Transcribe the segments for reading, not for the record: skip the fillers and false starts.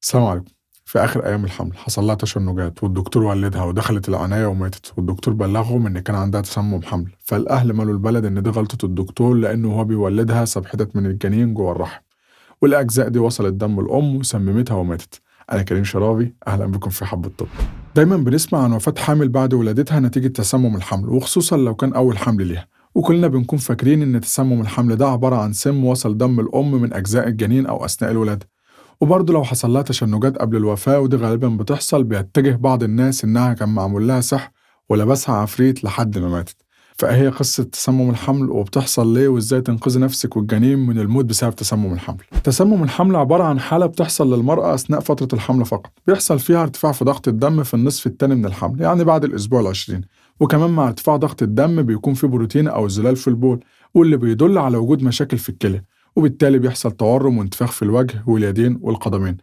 السلام عليكم. في آخر أيام الحمل حصل لها تشنجات والدكتور ولدها ودخلت العناية وماتت، والدكتور بلغهم إن كان عندها تسمم حمل، فالأهل مالوا البلد إن دي غلطة الدكتور لأنه هو بيولدها ساب حتت من الجنين جوه الرحم، والأجزاء دي وصلت دم الأم وسممتها وماتت. أنا كريم شرابي، أهلا بكم في حبة طب. دايما بنسمع عن وفاة حامل بعد ولادتها نتيجة تسمم الحمل، وخصوصا لو كان أول حمل ليها، وكلنا بنكون فاكرين إن تسمم الحمل ده عبارة عن سم وصل دم الأم من أجزاء الجنين أو أثناء الولادة. وبرضه لو حصل لها تشنجات قبل الوفاة، ودي غالبا بتحصل، بيتجه بعض الناس إنها كان معمول لها سحر ولبسها عفريت لحد ما ماتت. فهي قصة تسمم الحمل وبتحصل ليه وإزاي تنقذي نفسك والجنين من الموت بسبب تسمم الحمل. تسمم الحمل عبارة عن حالة بتحصل للمرأة أثناء فترة الحمل فقط، بيحصل فيها ارتفاع في ضغط الدم في النصف الثاني من الحمل، يعني بعد الأسبوع 20، وكمان مع ارتفاع ضغط الدم بيكون في بروتين أو زلال في البول، واللي بيدل على وجود مشاكل في الكلى، وبالتالي بيحصل تورم وانتفاخ في الوجه واليدين والقدمين.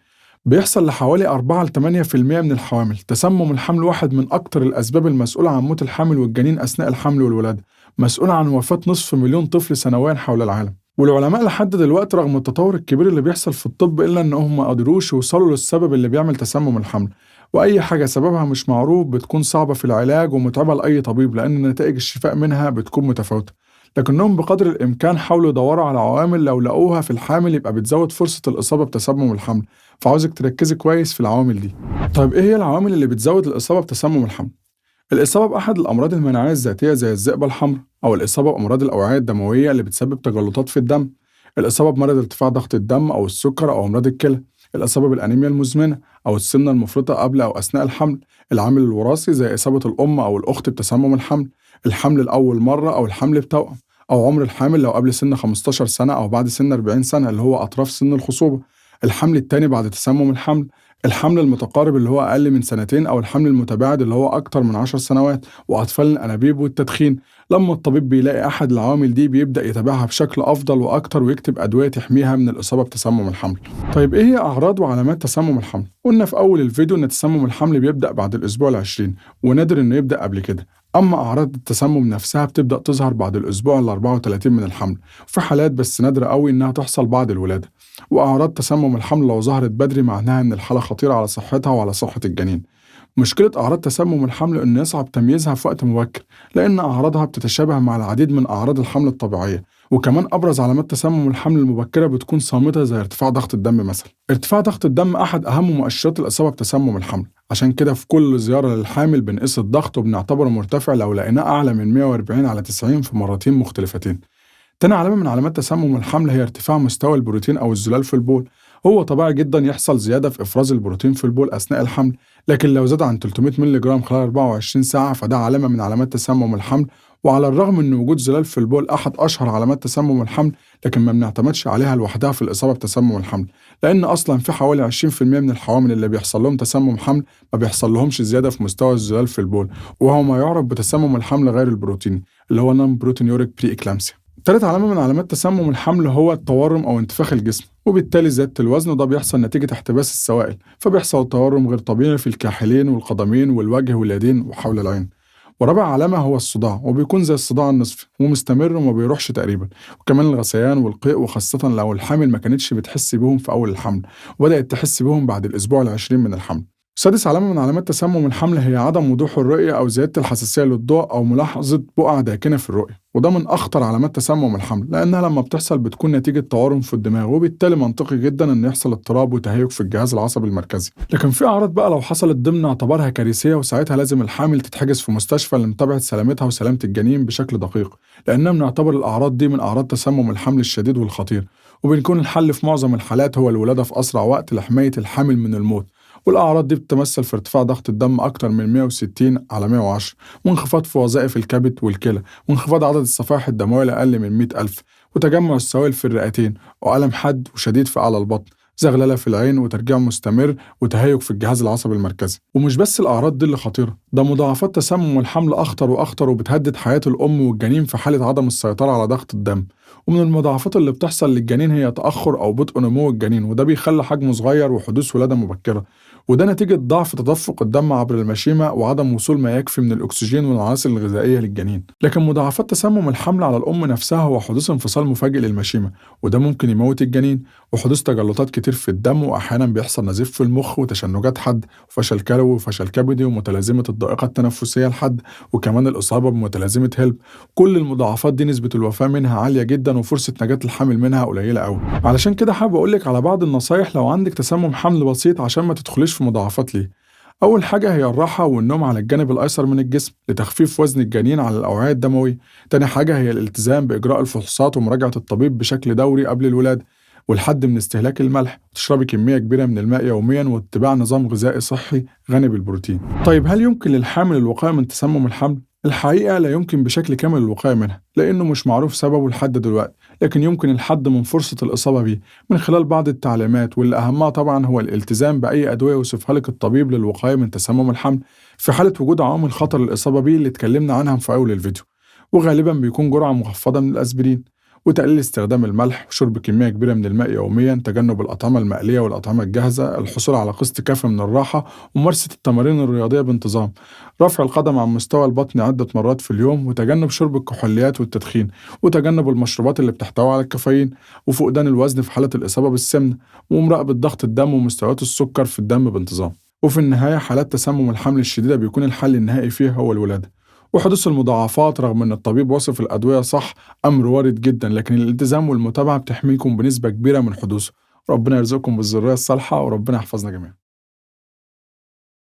بيحصل لحوالي 4 ل 8% من الحوامل. تسمم الحمل واحد من أكتر الأسباب المسؤولة عن موت الحامل والجنين أثناء الحمل والولادة، مسؤول عن وفاة 500,000 طفل سنويا حول العالم. والعلماء لحد دلوقتي رغم التطور الكبير اللي بيحصل في الطب إلا أنهم ما قدروش يوصلوا للسبب اللي بيعمل تسمم الحمل، وأي حاجة سببها مش معروف بتكون صعبة في العلاج ومتعبة لأي طبيب، لأن نتائج الشفاء منها بتكون متفاوتة. لكنهم بقدر الإمكان حاولوا يدوروا على عوامل لو لقوها في الحامل يبقى بتزود فرصة الإصابة بتسمم الحمل، فعاوزك تركزي كويس في العوامل دي. طيب إيه هي العوامل اللي بتزود الإصابة بتسمم الحمل؟ الإصابة بأحد الأمراض المناعية الذاتية زي الذئبة الحمراء، أو الإصابة بأمراض الأوعية الدموية اللي بتسبب تجلطات في الدم، الإصابة بمرض ارتفاع ضغط الدم أو السكر أو أمراض الكلى، الإصابة بالأنيميا المزمنة أو السمنة المفرطة قبل أو أثناء الحمل، العامل الوراثي زي إصابة الأم أو الأخت بتسمم الحمل، الحمل لأول مرة أو الحمل بتوأم، أو عمر الحامل لو قبل سن 15 سنة أو بعد سن 40 سنة اللي هو أطراف سن الخصوبة، الحمل الثاني بعد تسمم الحمل، الحمل المتقارب اللي هو أقل من 2 سنين، أو الحمل المتباعد اللي هو أكتر من 10 سنوات، وأطفال الأنابيب والتدخين. لما الطبيب بيلاقي أحد العوامل دي بيبدأ يتابعها بشكل أفضل وأكتر ويكتب أدوية تحميها من الإصابة بتسمم الحمل. طيب إيه هي أعراض وعلامات تسمم الحمل؟ قلنا في أول الفيديو إن تسمم الحمل بيبدأ بعد الأسبوع 20، ونادر إنه يبدأ قبل كده. أما أعراض التسمم نفسها بتبدأ تظهر بعد الأسبوع 34 من الحمل، وفي حالات بس نادرة قوي إنها تحصل بعد الولادة. وأعراض تسمم الحمل لو ظهرت بدري معناها إن الحالة خطيرة على صحتها وعلى صحة الجنين. مشكلة أعراض تسمم الحمل إن يصعب تمييزها في وقت مبكر، لأن أعراضها بتتشابه مع العديد من أعراض الحمل الطبيعية. وكمان أبرز علامات تسمم الحمل المبكرة بتكون صامتة زي ارتفاع ضغط الدم مثلا. ارتفاع ضغط الدم أحد أهم مؤشرات الإصابة بتسمم الحمل، عشان كده في كل زيارة للحامل بنقيس الضغط وبنعتبره مرتفع لو لقيناه أعلى من 140/90 في مرتين مختلفتين. تاني علامة من علامات تسمم الحمل هي ارتفاع مستوى البروتين أو الزلال في البول. هو طبيعي جدا يحصل زيادة في إفراز البروتين في البول أثناء الحمل، لكن لو زاد عن 300 مللي جرام خلال 24 ساعة فده علامة من علامات تسمم الحمل. وعلى الرغم من وجود زلال في البول أحد أشهر علامات تسمم الحمل، لكن ما بنعتمدش عليها لوحدها في الإصابة بتسمم الحمل، لأن أصلا في حوالي 20% من الحوامل اللي بيحصل لهم تسمم حمل ما بيحصل لهمش زيادة في مستوى الزلال في البول، وهو ما يعرف بتسمم الحمل غير البروتيني اللي هو non-proteinuric pre-eclampsia. تالت علامة من علامات تسمم الحمل هو التورم أو انتفاخ الجسم، وبالتالي زيادة الوزن، وده بيحصل نتيجة احتباس السوائل، فبيحصل تورم غير طبيعي في الكاحلين والقدمين والوجه واليدين وحول العين. ورابع علامة هو الصداع، وبيكون زي الصداع النصفي ومستمر وما بيروحش تقريبا، وكمان الغثيان والقيء، وخاصة لو الحامل ما كانتش بتحس بيهم في أول الحمل وبدأت تحس بيهم بعد الأسبوع 20 من الحمل. سادس علامة من علامات تسمم الحمل هي عدم وضوح الرؤية أو زيادة الحساسية للضوء أو ملاحظة بقع داكنة في الرؤية، وده من أخطر علامات تسمم الحمل، لأنها لما بتحصل بتكون نتيجة تورم في الدماغ، وبالتالي منطقي جدا إن يحصل اضطراب وتهيج في الجهاز العصبي المركزي. لكن في أعراض بقى لو حصلت ضمن اعتبارها كارثية، وساعتها لازم الحامل تتحجز في مستشفى لمتابعة سلامتها وسلامة الجنين بشكل دقيق، لأننا بنعتبر الأعراض دي من أعراض تسمم الحمل الشديد والخطير، وبنكون الحل في معظم الحالات هو الولادة في أسرع وقت لحماية الحامل من الموت. والأعراض دي بتتمثل في ارتفاع ضغط الدم أكتر من 160/110، وانخفاض في وظائف الكبد والكلى، وانخفاض عدد الصفائح الدموية لأقل من 100,000، وتجمع السوائل في الرئتين، وألم حاد وشديد في أعلى البطن، زغللة في العين، وترجيع مستمر، وتهيج في الجهاز العصبي المركزي. ومش بس الأعراض دي اللي خطيرة، ده مضاعفات تسمم الحمل أخطر وأخطر، وبتهدد حياة الأم والجنين في حالة عدم السيطرة على ضغط الدم. ومن المضاعفات اللي بتحصل للجنين هي تأخر أو بطء نمو الجنين، وده بيخلي حجمه صغير وحدوث ولادة مبكرة، وده نتيجة ضعف تدفق الدم عبر المشيمة وعدم وصول ما يكفي من الأكسجين والعناصر الغذائية للجنين. لكن مضاعفات تسمم الحمل على الأم نفسها هو حدوث انفصال مفاجئ للمشيمة، وده ممكن يموت الجنين، وحدوث تجلطات كتير في الدم، وأحيانا بيحصل نزيف في المخ وتشنجات حد وفشل كلوي وفشل كبدي ومتلازمة الضائقة التنفسية الحاد، وكمان الإصابة بمتلازمة هيلب. كل المضاعفات دي نسبة الوفاة منها عالية جدا، وفرصة نجاة الحامل منها قليلة قوي. علشان كده حابب أقولك على بعض النصايح لو عندك تسمم حمل بسيط عشان ما تدخليش في مضاعفات ليه. أول حاجة هي الراحة والنوم على الجانب الأيسر من الجسم لتخفيف وزن الجنين على الأوعية الدموية. تاني حاجة هي الالتزام بإجراء الفحوصات ومراجعة الطبيب بشكل دوري قبل الولادة، والحد من استهلاك الملح، وتشربي كمية كبيرة من الماء يوميا، واتباع نظام غذائي صحي غني بالبروتين. طيب هل يمكن للحامل الوقاية من تسمم الحمل؟ الحقيقة لا يمكن بشكل كامل الوقاية منها، لأنه مش معروف سببه لحد دلوقتي، لكن يمكن الحد من فرصة الإصابة بيه من خلال بعض التعليمات، واللي أهمها طبعا هو الالتزام بأي أدوية يوصفها لك الطبيب للوقاية من تسمم الحمل في حالة وجود عوامل خطر الإصابة بيه اللي اتكلمنا عنها في أول الفيديو، وغالبا بيكون جرعة مخفضة من الأسبرين، وتقليل استخدام الملح، وشرب كمية كبيرة من الماء يوميا، تجنب الأطعمة المقلية والأطعمة الجاهزة، الحصول على قسط كافي من الراحة، وممارسة التمارين الرياضية بانتظام، رفع القدم عن مستوى البطن عدة مرات في اليوم، وتجنب شرب الكحوليات والتدخين، وتجنب المشروبات اللي بتحتوي على الكافيين، وفقدان الوزن في حالة الإصابة بالسمنة، ومراقبة ضغط الدم ومستويات السكر في الدم بانتظام. وفي النهاية حالات تسمم الحمل الشديدة بيكون الحل النهائي فيها هو الولادة. وحدوث المضاعفات رغم ان الطبيب وصف الادويه صح امر وارد جدا، لكن الالتزام والمتابعه بتحميكم بنسبه كبيره من حدوثه. ربنا يرزقكم بالذريه الصالحه، وربنا يحفظنا جميعا.